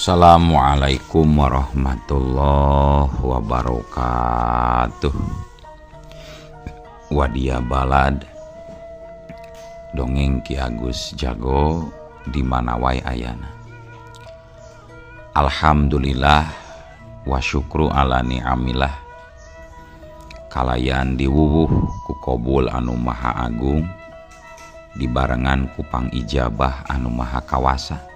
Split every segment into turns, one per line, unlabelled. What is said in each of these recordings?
Assalamualaikum warahmatullahi wabarakatuh. Wadia balad dongeng Ki Agus Jago di mana wae ayana. Alhamdulillah wa syukru ala ni'amillah. Kalayan diwuwuh ku kobul anu maha agung, dibarengan ku pangijabah anu maha kawasa.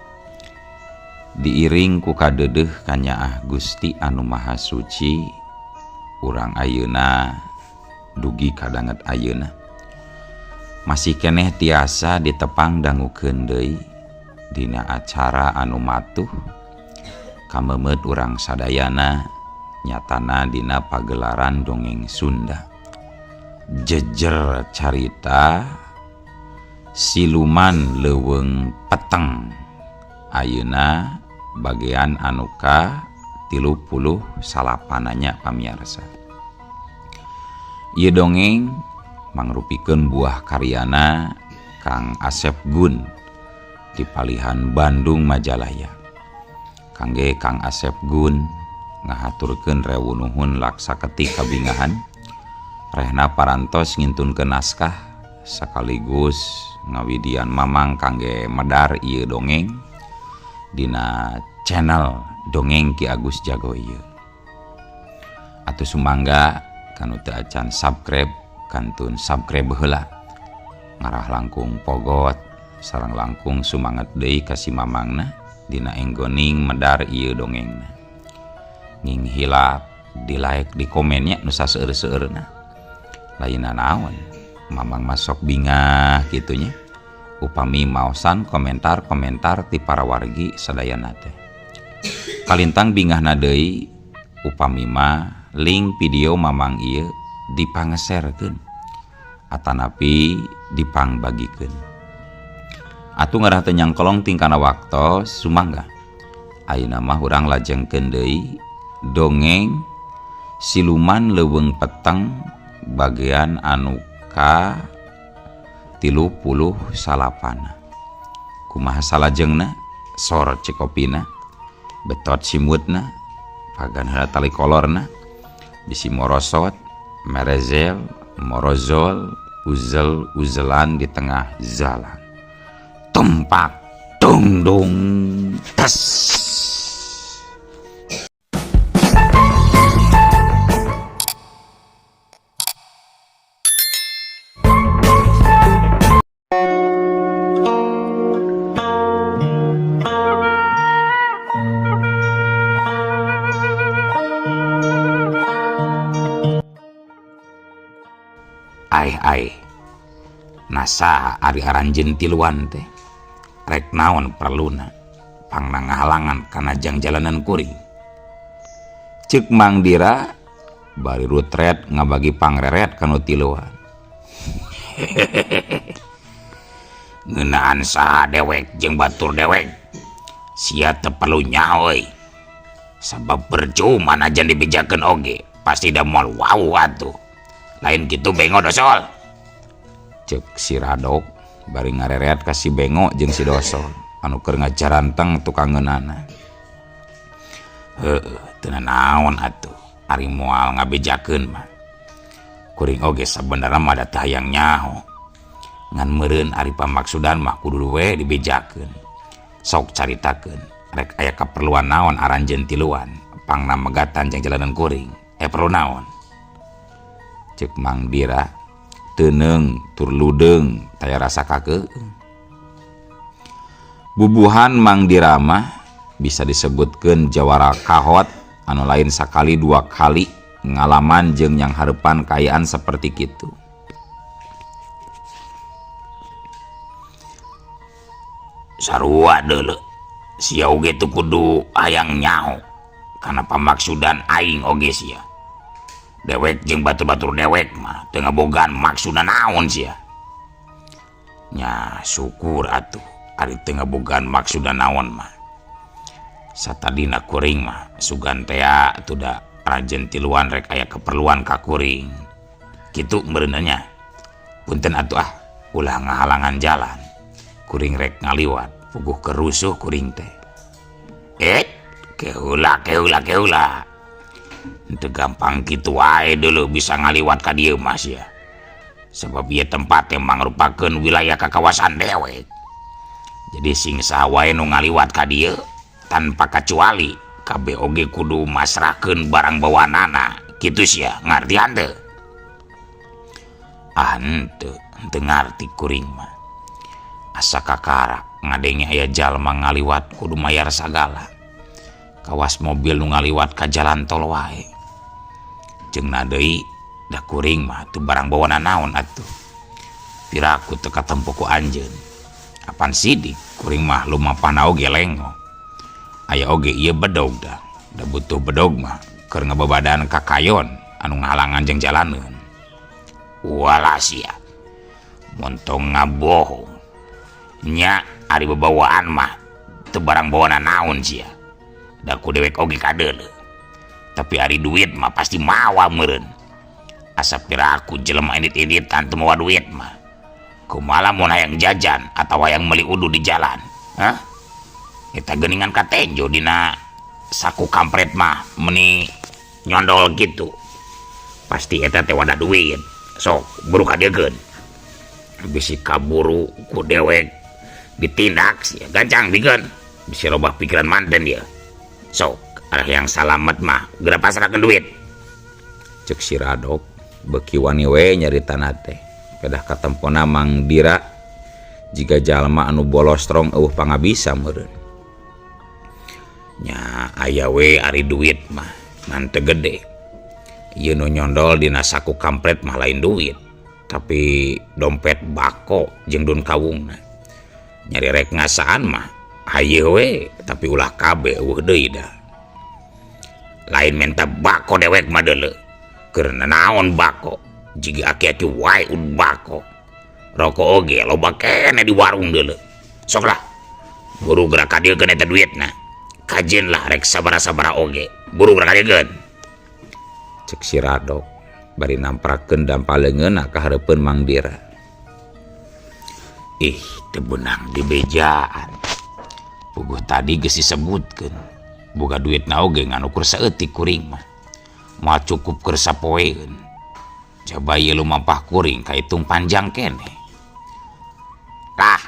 Diiring ku kadedeh kanyaah Gusti anu maha suci, urang ayeuna dugi kadanget ayeuna. Masih keneh tiasa ditepang dangukeun deui dina acara anu matuh kamemeut urang sadayana nyatana dina pagelaran dongeng Sunda. Jejer carita siluman leuweung peteng ayeuna bagian anu ka 39-nya pamiarsa. Ieu dongeng mangrupikeun buah karyana Kang Asep Gun di palihan Bandung Majalaya. Kangge Kang Asep Gun ngahaturkeun rewu nuhun laksa ketik kabingahan rehna parantos ngintunkeun naskah sekaligus ngawidian mamang kangge medar ieu dongeng dina channel Dongeng Ki Agus Jago ieu. Atuh sumangga kanu teu acan subscribe kantun subscribe heula. Ngarah langkung pogot sareng langkung sumanget deui ka si mamangna dina enggoning medar ieu dongengna. Nging hilap di like di komennya nu saseueur-seueurna. Lainna naon mamang masok bingah kitunya. Upami maosan komentar-komentar ti para wargi sadayana teh. Kalintang bingahna deui upami mah link video mamang ieu dipangeserkeun atanapi dipangbagikeun. Atuh ngarah teu nyangkolong tingkana waktos sumangga. Ayeuna mah urang lajengkeun deui dongeng siluman leuweung peteng bagian anu ka 39. Kumaha salajengna sor cikopina betot simutna pagan heula tali kolorna bisi morosot merezel morozol uzel uzelan di tengah jalan tumpak tungdung tes. Ai nasa ari aranjeun tiluan teh rek naon perluna pangna ngahalangan kana jang jalanan kuring. Ceuk Mang Dira bari rutret ngabagi pangreret kanu tiluan. Ngeunaan saha dewek jeung batur dewek sia teu perlu nyaho euy. Sabab percuma najan dibejakeun oge pasti da moal wau atuh. Lain kitu bengo dosol. Ceuk si Radok bari ngareret ka si Bengo jeung si Dosol anu keur ngajaranteng tukangeunana. Heueuh teu nanaon atuh ari moal ngabejakeun mah. Kuring oge sabenerna mah da teu hayang nyaho. Ngan meureun ari pamaksudan mah kudu we dibejakeun. Sok caritakeun rek aya kaperluan naon aranjeun tiluan pangna megatan jeung jalanan kuring. Perlu naon? Ceuk Mang Dira teuneung tur ludeung taya rasa kakeuh. Bubuhan Mang Dira mah bisa disebutkeun jawara kahot anu lain sakali dua kali ngalaman jeung yang hareupan kaayaan seperti kitu. Sarua deuleu sia oge teu kudu hayang nyaho kana pamaksudan aing oge sia. Dewek jeung batur-batur dewek mah teu ngabogaan maksudna naon sia. Nya syukur atuh ari teu ngabogaan maksudna naon mah. Satadina kuring mah sugan tea atuh da rajen tiluan rek aya keperluan ka kuring. Kitu meureunna nya. Punten atuh ah ulah ngahalangan jalan. Kuring rek ngaliwat puguh kerusuh kuring teh. Ke heula ke heula ke heula. Henteu gampang kitu wae deuleu bisa ngaliwat ka dieu mah sia. Sebab ieu tempat teh mangrupakeun wilayah kakawasan dewek. Jadi sing saha wae nu ngaliwat ka dieu tanpa kacuali kabeh oge kudu masrahkeun barang bawaanana. Kitu sia, ngarti henteu? Ah henteu, henteu ngarti kuring mah. Asa kakara ngadenge aya jalma ngaliwat kudu mayar sagala. Kawas mobil nu ngaliwat ka jalan tol wae. Jeung deui da kuring mah teu barang bawana naon atuh. Piraku teu katempo ku anjeun. Apan sidik kuring mah lumapahna oge lengo. Aya oge ieu bedog da. Da butuh bedog mah keur ngababadan ka kayon anu ngahalangan jeung jalaneun. Walah sia. Montong ngabohong. Nya ari babawaan mah teu barang bawana naon sia. Da ku dewek oge kadeuleu. Tapi ari duit mah pasti mawa meureun. Asa piraku jelema indit-inditan teu mawa duit mah. Kumaha lamun hayang jajan atawa hayang meuli udu di jalan? Hah? Eta geuningan katenjo dina saku kampret mah meni nyondol gitu. Pasti eta teh wadah duit. Sok buru kadiekeun. Bisi kaburu ku dewek ditindak sia, gancang bikeun. Bisi robah pikiran manten dia. Sok arah yang salamet mah geura pasrahkeun duit. Cek si Radok beuki wani we nyaritana teh. Pedah katempona Mang Dira jiga jalma anu bolostrong eueuh pangabisa meureun. Nya aya we ari duit mah ngan teu gede. Ieu nu nyondol dina saku kampret mah lain duit, tapi dompet bako jeung dun kawungna. Nyari rek ngasaan mah hayu we, tapi ulah kabeh eueuh deui da. Lain menta bako dewek mah deuleu. Keur nanaon bako? Jiga aki-aki wae ud bako. Rokok oge loba keneh di warung deuleu. Sok lah. Buru geura kadiekeun eta duitna. Kajeun lah rek sabaraha-sabaraha oge. Buru geura kadiekeun. Cek si Radok bari namprakeun dampal leungeunna ka hareupeun Mang Dira. Ih, teu beunang dibejaan. Puguh tadi geus disebutkeun. Boga duitna oge ngan ukur saeutik kuring mah. Moal cukup keur sapoeun. Coba ieu lumampah kuring kahitung panjang keneh. Tah,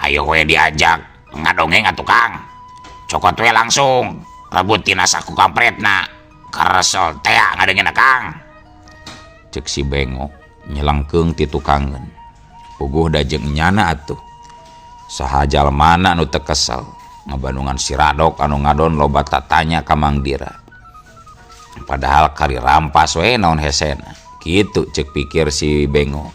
hayo we diajak ngadongeng atuh Kang. Cokot we langsung rebut tina saku kampretna. Karesel tea ngadengena Kang. Cek si Bengok nyelengkeung ti tukangeun. Puguh da jeung enyana atuh. Saha jalmana nu teu kesel ngabandungan si Radok anu ngadon loba tatanya ka Mang Dira. Padahal kari rampas we naon hesena. Kitu cek pikir si Bengo.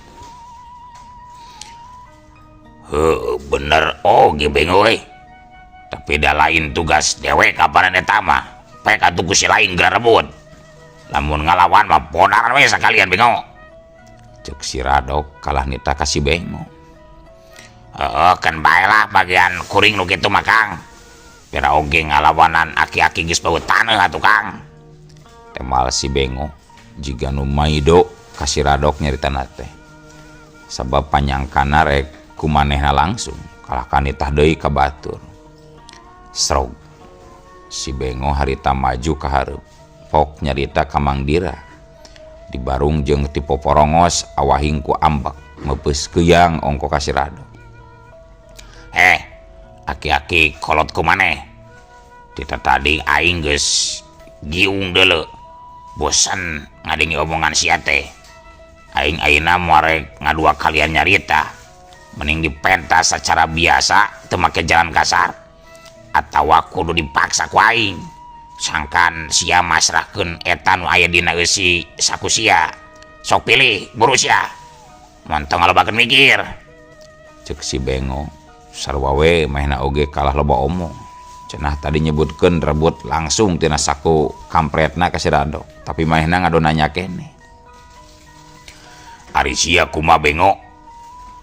Heuh, bener oge Bengo euy. Tapi da lain tugas dewek kapanan eta mah. Pek atuh ku si lain geura rebut. Lamun ngalawan mah ponaran we sakalian Bengo. Cek si Radok kalah nita ka si Bengo. Heeh, kan bae lah bagian kuring nu kitu mah Kang. Pira oge ngalawanan aki-aki geus bau taneuh atuh Kang. Temal si Bengo jiga nu maido ka si Radok nyaritana teh. Sabab panyangkana rek ku manehna langsung kalah kanitah deui ka batur. Srog. Si Bengo harita maju ka hareup. Pok nyarita ka Mang Dira. Dibarung jeung ti poporongos awahing ku ambek meupeus keuyang ongko ka si Radok. Aki-aki kolot ku maneh. Tita tadi aing geus giung deuleu. Bosan ngadenge omongan sia teh. Aing ayeuna moal rek ngadua kalian nyarita. Mending dipentas secara biasa teu make jalan kasar. Atawa kudu dipaksa ku aing. Sangkan sia masrahkeun eta nu aya dina eusi saku sia. Sok pilih buru sia. Montong ngalobakeun mikir. Cek si Bengo sarua we manehna oge kalah loba omong. Cenah tadi nyebutkeun rebut langsung tina saku kampretna ka si Radok, tapi manehna ngadon nanya keneh. Ari sia kumaha Bengo?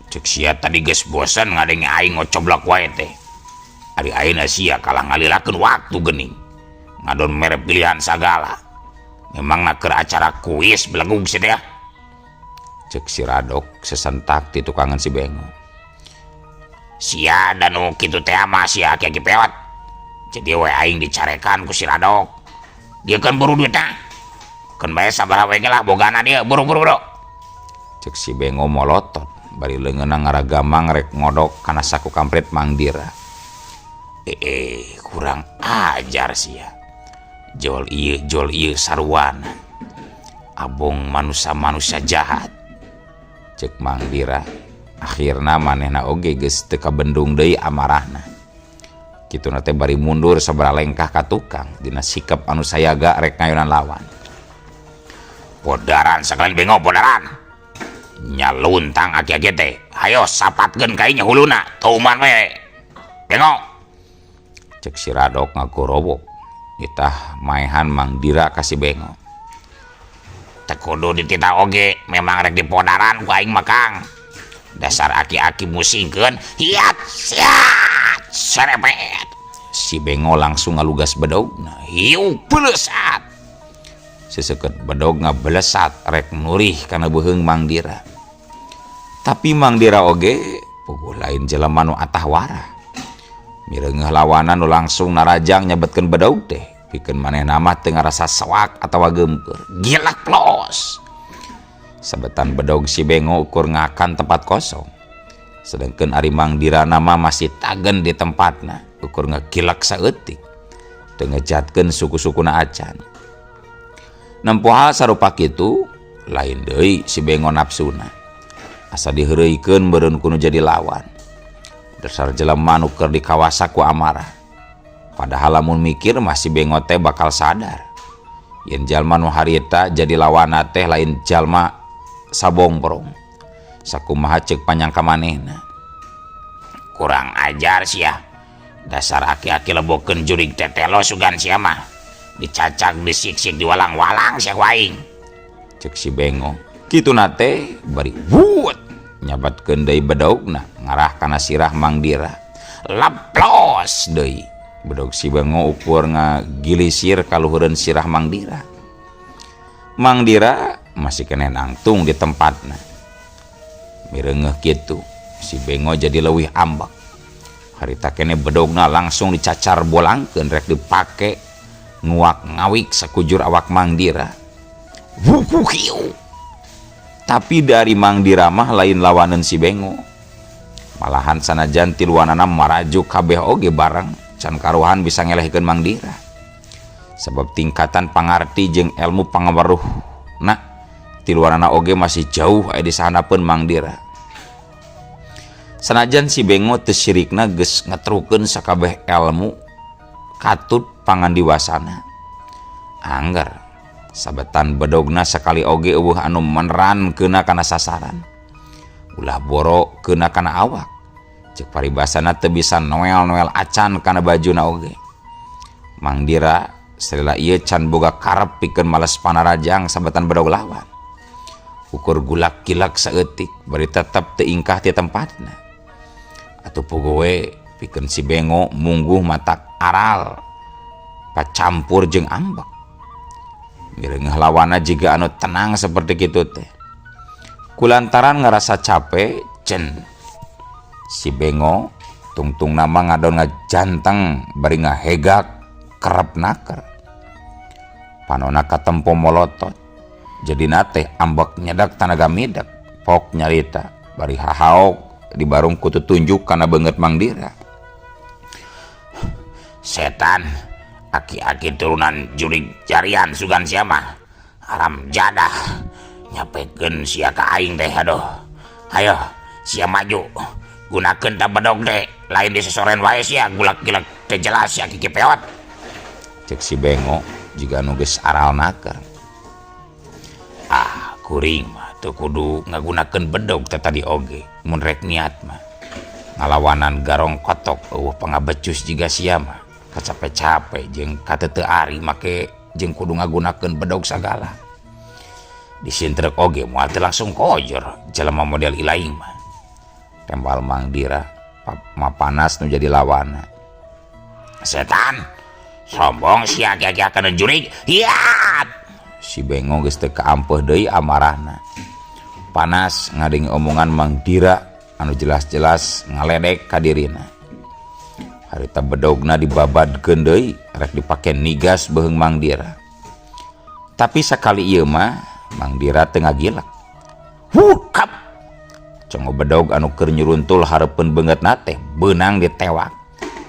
Cek sia tadi geus bosan ngadenge aing ngocoblak wae teh. Ari ayeuna sia kalah ngalilakeun waktu geuning. Ngadon mere pilihan sagala. Memangna keur acara kuis belegug sia teh. Cek si Radok sesentak ti tukangan si Bengo. Sia da nu kitu teh mah sia aki-aki peot. Jadi we aing dicarekan ku si Radok. Diekeun buru duitna. Keun bae sabaraha we ge lah bogana dieu buru-buru bro. Cek si Bengo molotot bari leungeunna ngaragamang rek ngodok kana saku kampret Mang Dira. Kurang ajar sia. Jol ieu saruana. Abong manusia-manusia jahat. Cek Mang Dira. Akhirna manehna oge geus teu kabendung deui amarahna. Kituna teh bari mundur sabaraha lengkah ka tukang dina sikap anu sayaga rek ngayonan lawan. Podaran sakalian Bengo podaran. Nyaluntang aki-aki teh. Hayo sapatkeun ka ieu huluna, tuman we. Bengo. Cek si Radok ngagorowok. Itah maehan Mang Dira ka si Bengo. Teu kudu dititah oge, memang rek dipodaran ku aing mah Kang. Dasar aki-aki musingkeun, hiat siat serepet. Si Bengo langsung ngalugas bedogna, hiu belesat. Seseukeut bedog ngabelesat rek nurih kana beuheung Mang Dira. Tapi Mang Dira oge puguh lain jelema nu atah warah. Mireungeuh lawanan nu langsung narajang nyabetkeun bedog teh, pikeun manehna mah teu ngarasa soak atawa geumpeur. Gilak plos. Sabetan bedog si Bengo ukur ngakan tempat kosong. Sedangkan ari Mang Dira nama masih tagen di tempatna, ukur ngegilak saeutik. Teu ngejatkeun suku-sukuna acan. Nempo hal sarupa kitu, lain deui si Bengo nafsuna. Asa diheureuykeun beureun kudu jadi lawan. Dasar jelema nu keur dikawasa ku amarah. Padahal lamun mikir mah si Bengo teh bakal sadar. Yen jalma nu harita jadi lawanna teh lain jalma sabongbrong. Sakumaha ceuk panyangka manehna. Kurang ajar sia. Dasar aki-aki lebokeun jurig tetelo sugan sia mah. Dicacak, disiksik, diwalang-walang sia ku aing. Ceuk si Bengo. Kituna teh bari wut nyabatkeun deui bedogna ngarah kana sirah Mang Dira. Leplos deui. Bedog si Bengo ukur ngagilisir kaluhureun sirah Mang Dira. Mang Dira masih keneh nangtung di tempatna. Mireungeuh kitu, si Bengo jadi leuwih ambek. Harita keneh bedogna langsung dicacar bolangkeun rek dipake nguak ngawik sakujur awak Mang Dira. Wuhuhiu. Tapi dari Mang Dira mah lain lawaneun si Bengo. Malahan sanajan tiluanana maraju kabeh oge bareng can karuhan bisa ngelehkeun Mang Dira. Sebab tingkatan pangarti jeung ilmu pangaweruhna tiluanana oge masih jauh aya di sahanapeun Mang Dira. Sanajan si Bengo teu sirikna geus ngetrukeun sakabeh ilmu katut pangandiwasana. Angger sabetan bedogna sakali oge eueuh anu meneran keuna kana sasaran. Ulah boro keuna kana awak. Ceuk paribasana teu bisa noel-noel acan kana bajuna oge. Mang Dira salila ieu can boga karep pikeun males panarajang sabetan bedog lawan. Ukur gulak-gilak saeutik bari tetep teu ingkah ti tempatna. Atuh puguh we pikeun si Bengo mungguh matak aral pacampur jeung ambek. Mireungeuh lawanna jiga anu tenang seperti kitu teh. Kulantaran ngarasa capek cen si Bengo tungtung nama ngadon ngajanteng bari ngahegak kerep naker. Panona katempo molotot. Jadi nate ambek nyedak tanaga midak pok nyarita bari hahaok di barung kutu tunjuk kana beungeut Mang Dira. Setan aki-aki turunan jurig jarian sugan sia mah haram jadah nyapekeun sia ka aing teh aduh. Hayo sia maju gunakeun ta bedog teh lain di sesoren wae sia gulak-gilak teh jelas sia kiki peot. Cek si Bengo jiga nu geus aral naker. Ah kuring mah teu kudu ngagunakeun bedog teh tadi oge mun rek niat mah ngalawanan garong kotok eueuh pangabecus jiga sia mah kacape-cape jeung kateu ari make jeung kudu ngagunakeun bedog sagala. Disintrek oge moal teu langsung kojor jelema model ilaing mah. Tembal Mang Dira mapanas nu jadi lawana. Setan sombong sia aki-aki kana jurig hiat. Si Bengo geus teu kaampeuh deui amarahna. Panas ngadenge omongan Mang Dira anu jelas-jelas ngaledek ka dirina. Harita bedogna dibabadkeun deui rek dipake nigas beuheung Mang Dira. Tapi sakali ieu mah Mang Dira teu ngagilek. Hukap. Congo bedog anu keur nyuruntul hareupeun beungeutna teh beunang ditewak.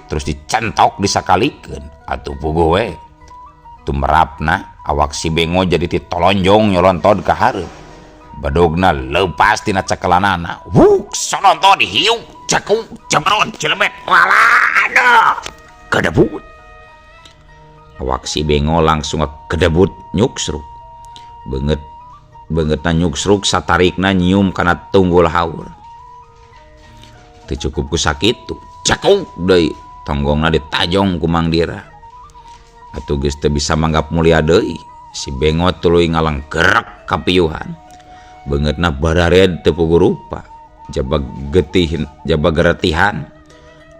Terus dicentok disakalikeun atuh puguh we. Tumerapna awak si Bengo jadi titolonjong nyolontod ka hareup. Bedogna leupas tina cekelanana. Wuk solontod hiuk cekuk jebrot jelebet walah aduh kedebut. Awak si Bengo langsung kedebut nyuksruk. Beungeut beungeutna nyuksruk satarikna nyium kana tunggul haur. Teu cukup ku sakitu, cekuk deui tonggongna ditajong ku Mang Dira. Atuh geus teu bisa manggap mulia deui, si Bengo tuluy ngalenggerek kapiuhan. Beungeutna barared teu puguh rupa, jabag getih jabag geretihan.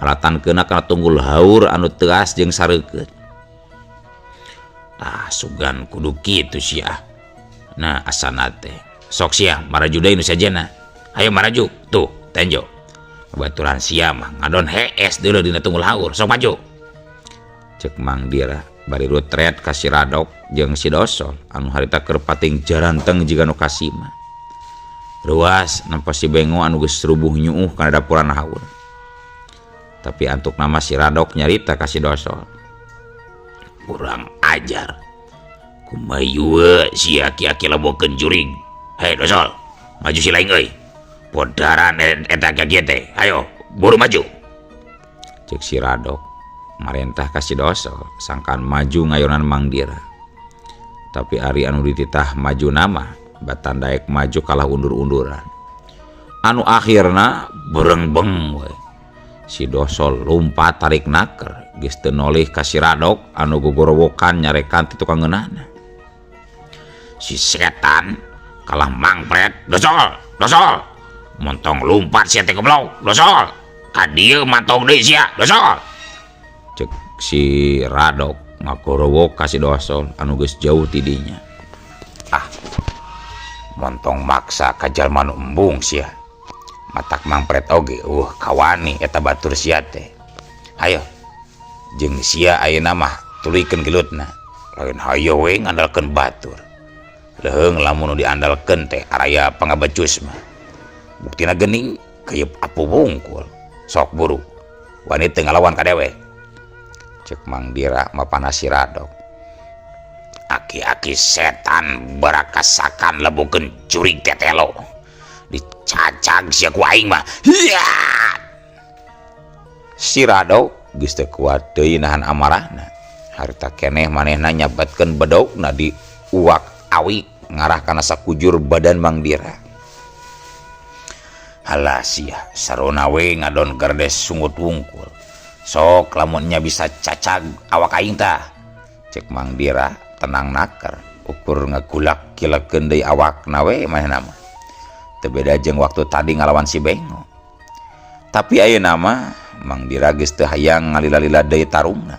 Alatan keuna kana tunggul haur anu teuas jeung sareukeut. Ah, sugan kudu kitu sia. Nah, asana teh. Sok sia maraju deui nu sejenna. Hayo maraju, tuh tenjo. Baturan sia mah ngadon hees deuleu dina tunggul haur, sok maju. Cek Mang Dira bari rutret ka si Radok jeung si Dosol anu harita keur pating jaranteng jiga nu kasima. Ruas nampa si Bengo anu geus rubuh nyuuh kana dapuran haur. Tapi antuk nama si Radok nyarita ka si Dosol. Kurang ajar. Kumaha sia aki-aki lebokeun jurig. Hei Dosol, maju si lain euy. Podaran eta aki teh. Ayo, buru maju. Cek si Radok marentah ka si Dosol sangkan maju ngayonan Mang Dira. Tapi ari anu dititah maju nama batan daek maju kalah undur-unduran. Anu akhirna berengbeng we. Si Dosol lumpat tarik naker geus teu nolih ka si Radok anu gogorowokan nyarekan ti tukang ngeunahna. Si setan kalah mangpret, Dosol, Dosol. Montong lumpat sia teh goblok, Dosol. Ka dieu mantong deui sia, Dosol. Cek si Radok ngagorowok ka si Dosol anu geus jauh ti dinya. Ah, montong maksa ka jalma nu embung sia. Matak mangpret oge eueuh kawani eta batur sia teh. Hayo jeung sia ayeuna mah tuluykeun gelutna. Lain hayo we ngandalkeun batur. Leuheung lamun nu diandalkeun teh araya pangabecus mah. Buktina geuning keyep apu wungkul. Sok buru wani teu ngalawan ka dewek. Cek Mang Dira mapana si Radok. Aki-aki setan barakasakan lebokeun jurig tetelo. Dicacag sia ku aing mah. Hiat! Si Radok geus teu kuat deui nahan amarahna. Harita keneh manehna nyabatkeun bedogna di uak awik ngarah kana sakujur badan Mang Dira. Halah sia, sarona we ngadon gerdes sungut wungkul. Sok lamun nya bisa cacag awak aing tah. Cek Mang Dira tenang naker, ukur ngagulak kilekeun deui awakna we manehna mah. Teu beda jeung waktu tadi ngalawan si Bengo. Tapi ayeuna mah Mang Dira geus teu hayang ngalila-lila deui tarungna.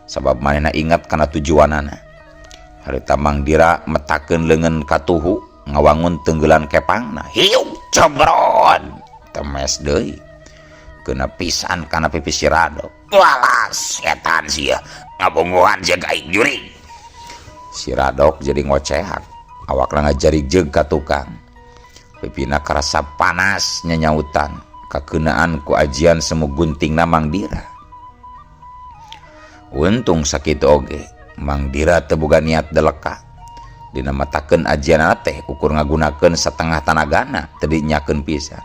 Sabab manehna ingat kana tujuanana. Harita Mang Dira metakeun leungeun katuhu ngawangun tenggelan kepangna. Hiuk cobron temes deui. Kena pisan kana pipi si Radok. Walah setan sia, ngabongohan sia ka aing jurig. Si Radok jadi ngocehak, awakna ngajarig ka tukang. Pipina karasa panas nyanyautan, kakeunaan ku ajian semu guntingna Mang Dira. Untung sakitu oge, Mang Dira teu boga niat deleka. Dina matakeun ajianna teh ukur ngagunakeun satengah tanagana teu dinyakeun pisan.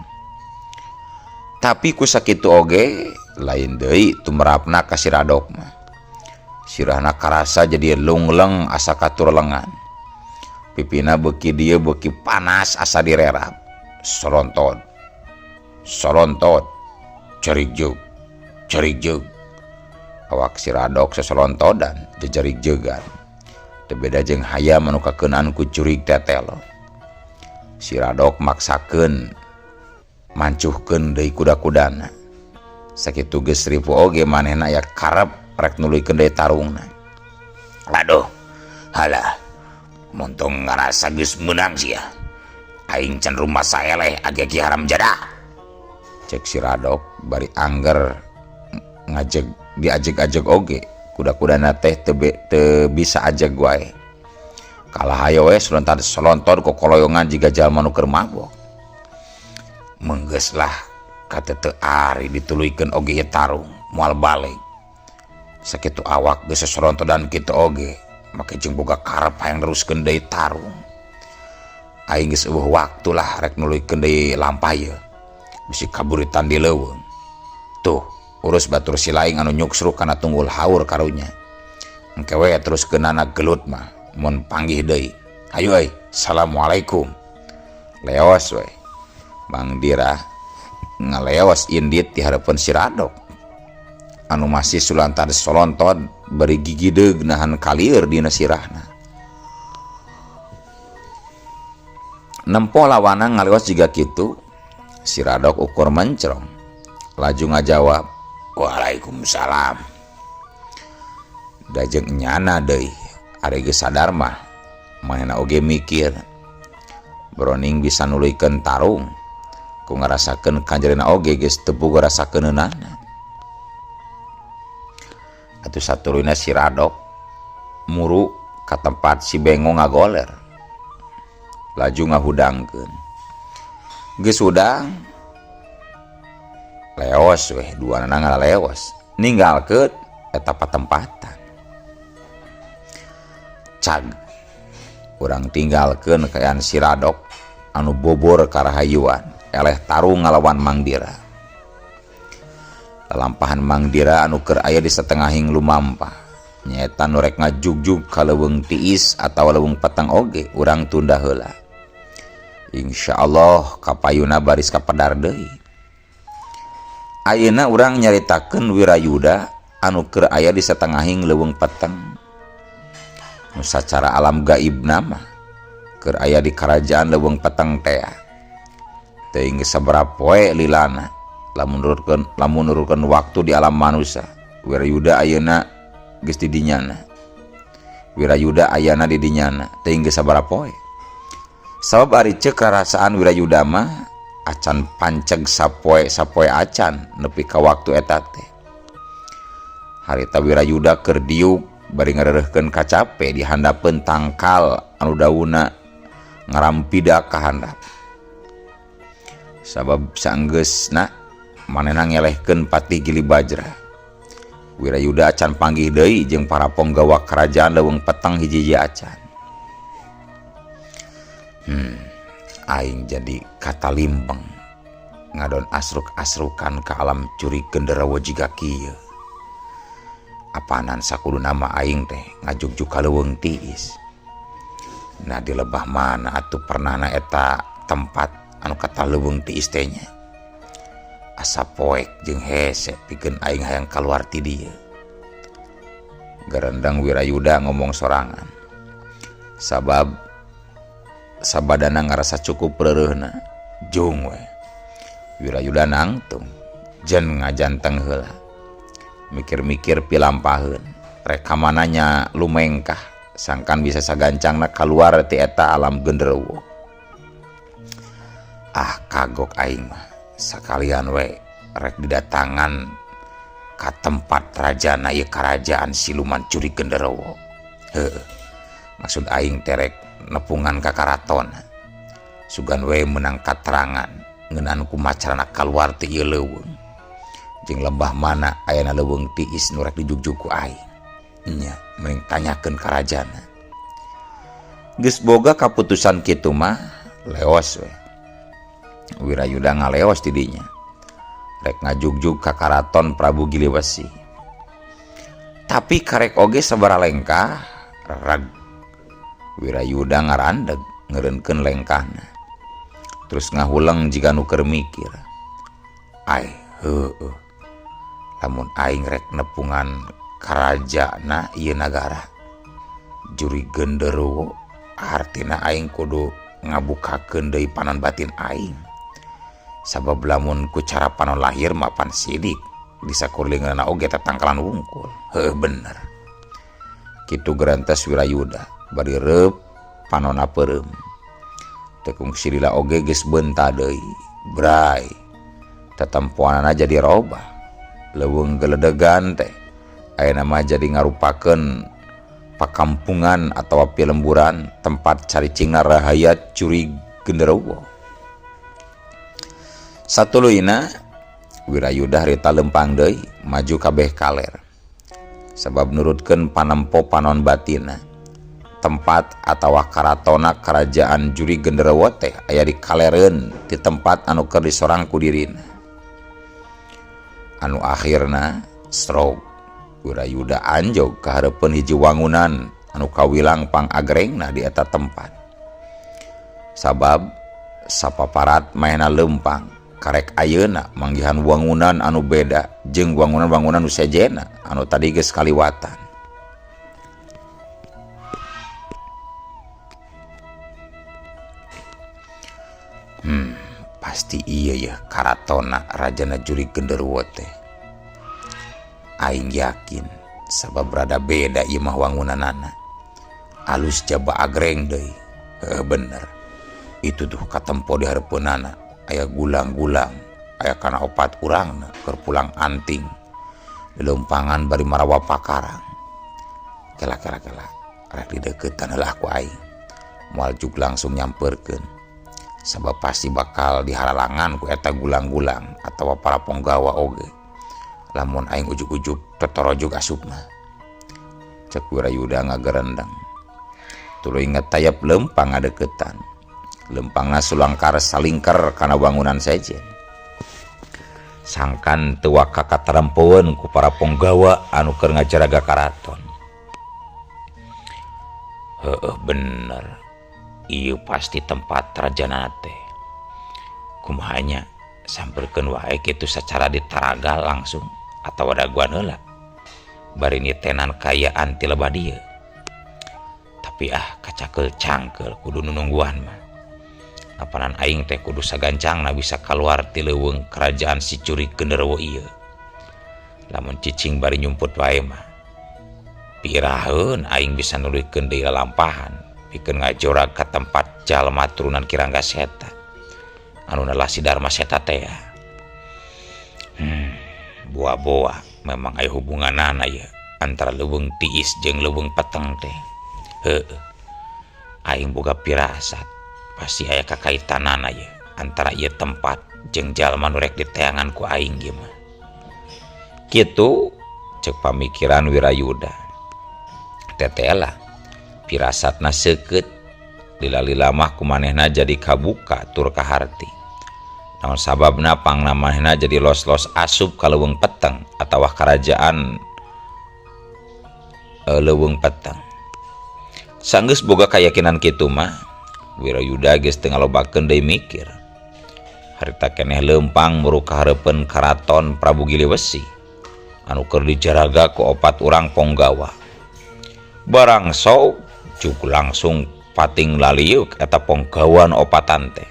Tapi ku sakitu oge lain deui tumerapna ka si Radok mah. Sirahna karasa jadi lungleng asa katurlengan. Pipina beuki dieu beuki panas asa direrap. Sorontot. Sorontot. Cerigjeg. Cerigjeg. Awak si Radok sosolontodan jejerigjegan. Teu beda jeung hayam anu kakeunaan ku jurig tetelo. Si Radok maksakeun mancuhkeun deui kuda-kudana. Sakitu geus ripu oge manehna aya karep rek nuluykeun deui tarungna. Aduh, halah, montong ngarasa geus meunang sia. Aing can rumah saeleh agi-agi haram jadah. Cek si Radok bari angger Ngajeg diajeg-ajeg oge kuda-kudana teh teu bisa ajeg wae. Kalah hayo we selontar selontor kokoloyongan jiga jalma nu keur mabok. Menggeus lah katete ari dituluykeun oge ieu tarung moal balik. Sakitu awak geus sasolontodan kitu oge make jeung boga karep hayang neruskeun deui tarung. Aing geus eueuh waktu lah rek nuluykeun deui lampah ieu. Bisi kaburitan di leuweung. Tuh urus batur si laing anu nyuksruk kana tunggul haur karunya. Engke we teruskeunana gelut mah mun panggih deui. Hayu euy, assalamualaikum. Leos we. Mang Dira ngaleos indit di hareupeun si Radok anu masih sulantar solonton bari gigideug nahan kalieur dina sirahna. Nempo lawana ngaleos jiga kitu, si Radok ukur mencrong laju ngajawab waalaikumsalam. Da jeung enyana deui ari geus sadar mah manehna oge mikir broning bisa nuluykeun tarung ku ngarasakeun kanjerena oge geus teu boga rasa keuneunana. Atuh saturuyna si Radok muru ka tempat si Bengo ngagoler laju ngahudangkeun. Geus hudang leos weh duanana ngalaleos ninggalkeun eta patempatan. Cag urang tinggalkeun kaayaan si Radok anu bobor karahayuan eleh tarung ngalawan Mang Dira. Lalampahan Mang Dira anu keur aya di satengahing lumampah nyaeta nu rek ngajugjug ka leuweung tiis atawa leuweung peteng oge urang tunda heula. Insyaallah kapayuna baris kapedar deui. Ayeuna urang nyaritakeun Wirayuda anu keur aya di satengahing leuweung peteng. Nu sacara alam gaibna mah keur aya di karajaan leuweung peteng tea. Teuing geus sabaraha poe lilana lamun nurutkeun waktu di alam manusia. Wirayuda ayeuna geus di dinyana. Wirayuda ayana di dinyana teuing geus sabaraha poe. Sabab ari ceuk karasaan Wirayuda mah acan panceg sapoe-sapoe acan nepi ka waktu eta teh. Harita Wirayuda keur diuk bari ngareureurkeun kacape di handapeun tangkal anu daunna ngarampida ka handap. Sabab saenggeusna manehna ngelehkeun Patih Gili Bajra. Wirayuda acan panggih deui jeung para ponggawa karajaan leuweung peteng hiji-hiji acan. Aing jadi katalimbeng ngadon asruk-asrukan ka alam curi genderuwo jiga kieu. Apanan sakuduna mah aing teh ngajugjug ka leuweung tiis. Nah di lebah mana atuh pernahna eta tempat anu kata leuweung tiis teh nya. Asa poek jeung hese pikeun aing hayang kaluar ti dieu. Garendang Wirayuda ngomong sorangan. Sabab sabadana ngarasa cukup reureuhna jung we. Wirayuda nangtung jen ngajanteng heula. Mikir-mikir pilampaheun rek ka mananya lumengkah sangkan bisa sagancangna kaluar ti eta alam genderuwo. Ah kagok aing mah sakalian we rek didatangan ka tempat rajana ieu karajaan siluman curi genderuwo. Heuh, maksud aing teh rek nepungan ka karaton. Sugan we meunang katerangan ngeunaan kumaha carana kaluar ti ieu leuweung. Jeung lembah mana ayana leuweung tiis nu rek dijugjug ku aing. Nya, mending tanyakeun ka rajana. Geus boga kaputusan kitu mah leos we. Wirayuda ngaleos ti dinya. Rek ngajugjug ka karaton Prabu Giliwesi. Tapi karek oge sabaraha lengkah reg. Wirayuda ngarandeg ngeureunkeun lengkahna. Terus ngahuleng jiga nu keur mikir. Ai heueuh. Lamun aing rek nepungan karajana ieu nagara juri genderuwo artina aing kudu ngabukakeun deui panon batin aing. Sabab lamun ku cara panon lahir mah pan sidik disakurlingeunana oge tatangkalan wungkul. Heueuh bener. Kitu gerantes Wirayuda bari reup panonna peureum. Tekung silila oge geus beunta deui. Bray. Tetempoanana jadi robah. Leuweung Geledegan teh ayeuna mah jadi ngarupakeun pakampungan atawa pilemburan tempat caricingna rahayat jurig genderuwo. Satuluyna Wirayuda harita lempang deui maju kabeh kaler. Sabab nurutkeun panempo panon batina. Tempat atawa karatona kerajaan jurig genderuwo teh aya di kalereun di tempat anu keur disorang ku dirina. Anu akhirna stroke Wirayuda anjog ka hareupeun hiji wangunan anu kawilang pangagrengna di eta tempat. Sabab sapaparat maena lempang karek ayeuna manggihan wangunan anu beda jeung wangunan-wangunan nu sejena anu tadi geus kaliwatan. Pasti iya ya karatona rajana jurig genderuwo teh. Aing yakin sabab rada beda ieu mah wangunanana. Alus jaba agreng deui. Heuh bener. Itu tuh katempo di hareupeunana aya gulang-gulang, aya kana opat urangna keur pulang anting. Dileumpangan bari marawa pakarang. Kela kela kela rek dideuketan heula ku aing. Moal jug langsung nyamperkeun. Sabab pasti bakal diharalangan ku eta gulang-gulang atawa para ponggawa oge. Lamun aing ujug-ujug totorojug asup mah. Cek Wirayuda ngagerendeng. Tuluy ngetayap lempang ngadeukeutan. Lempangna sulangkar salingker kana bangunan sejen. Sangkan teu waka katarempoeun ku para ponggawa anu keur ngajaraga karaton. Heueuh bener. Ieu pasti tempat rajana teh. Kumaha nya samperkeun wae kitu sacara ditaragal langsung atawa daguan heula. Bari nitenan kaayaan ti lebah dieu. Tapi ah kacakeul cangkeul kudu nunungguan mah. Apanan aing teh kudu sagancangna bisa kaluar ti leuweung kerajaan si jurig genderuwo ieu. Lamun cicing bari nyumput wae mah. Piraheun aing bisa nuluykeun deui lalampahan pikeun ngajorag ka tempat jalma turunan Ki Rangga Seta. Anu nalasi Dharma Seta teh ya. Boa-boa memang aya hubunganana ieu antara leuweung tiis jeung leuweung peteng teh. Heueuh. Aing boga pirasat pasti aya kakaitanana ieu antara ieu tempat jeung jalma nu rek diteangan ku aing ieu mah. Kitu ceuk pamikiran Wirayuda. Tetela pirasatna seukeut lila-lila mah kumanehna jadi kabuka tur kaharti. Naon sababna pangna manehna jadi los-los asup ka leuweung peteng atawa karajaan leuweung peteng. Sanggeus boga kayakinan kitu mah Wirayuda geus teu ngalobakeun deui mikir. Harita keneh leumpang muru ka hareupeun karaton Prabu Giliwesi anu keur dijaraga ku opat urang ponggawa. Barang sok cuk langsung pating laliuk eta ponggawan opatan teh.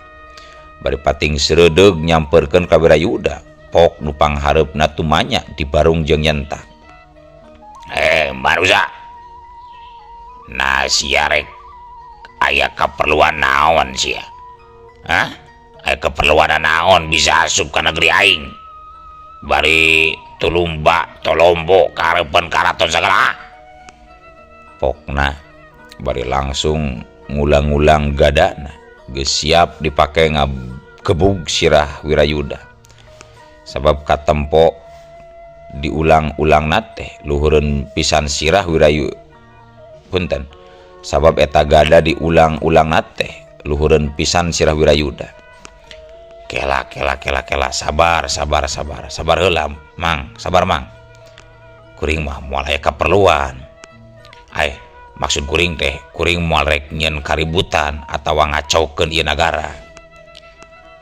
Bari pating sreudeg nyamperkeun ka Wirayuda, pok nu panghareupna tumanya dibarung jeung nyentak. Marusa. Nah sia rek aya kaperluan naon sia? Hah? Aya keperluan naon bisa asup ka negeri aing? Bari tulumba tolombo ka hareupeun karaton sagala. Pokna bari langsung ngulang-ngulang gadana geus siap dipake ngagebug sirah Wirayuda. Sabab katempo diulang-ulang teh luhureun pisan sirah Wirayu punten. Sabab eta gada diulang-ulang teh luhureun pisan sirah Wirayuda. Kela kela kela kela sabar sabar sabar sabar heula mang sabar mang. Kuring mah moal aya kaperluan. Ai maksud kuring teh kuring moal rek nyieun kaributan atawa ngacaukeun ieu nagara.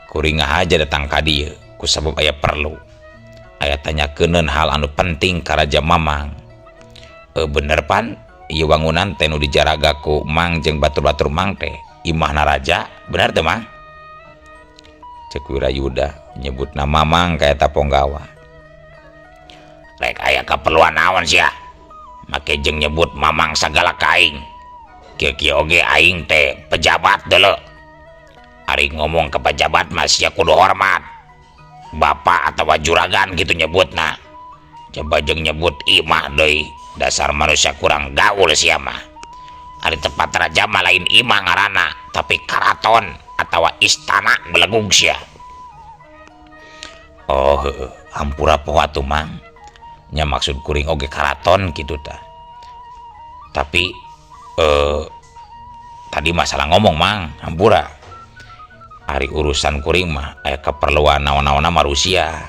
Kuring ngahaja datang ka dieu ku sabab aya perlu. Aya tanyakeun hal anu penting ka Raja Mamang. Bener pan ieu wangunan teh nu dijaraga ku Mang jeung batur-batur Mang teh imahna raja, bener teu Mang? Ceuk Wirayuda nyebutna Mamang ka eta ponggawa. Rek aya kaperluan naon sia? Make jeung nyebut Mamang sagala ka aing. Kieu-kieu oge aing teh pejabat deuleu. Ari ngomong ke pejabat mah sia kudu hormat. Bapak atawa juragan gitu nyebutna. Coba jeung nyebut imah deui, dasar manusia kurang gaul sia mah. Ari tempat raja mah lain imah ngaranna, tapi karaton atawa istana, belegug sia. Oh heueuh, hampura poho atuh, Mang. Nya maksud kuring oge karaton kitu tah. Tapi tadi masalah ngomong, Mang, hampura. Ari urusan kuring mah aya keperluan naon-naonna mah Rusia.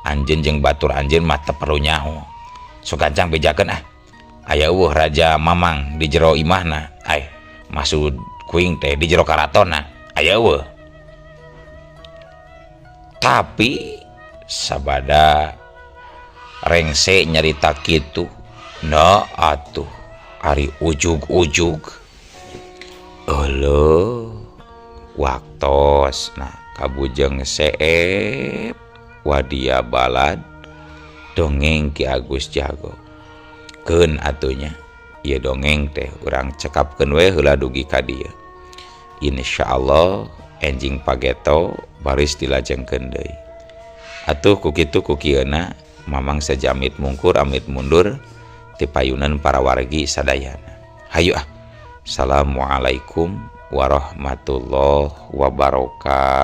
Anjeun jeung batur anjeun mah teu perlu nyaho. Sok gancang bejakeun ah. Aya euweuh Raja Mamang di jero imahna? Ai, maksud kuring teh di jero karatonna. Aya euweuh? Tapi sabada rengse nyarita kitu, nah atuh ari ujug-ujug. Euleuh, waktos nah kabujeng seep wadia balad dongeng Ki Agus Jago. Keun atuh nya, ieu dongeng teh urang cekapkeun we heula dugi ka dieu. Insyaallah enjing pageto baris dilajengkeun deui. Atuh ku kitu ku kieuna Mamang sajamit mungkur amit mundur ti payunan para wargi sadayana. Hayu ah. Assalamualaikum warahmatullahi wabarakatuh.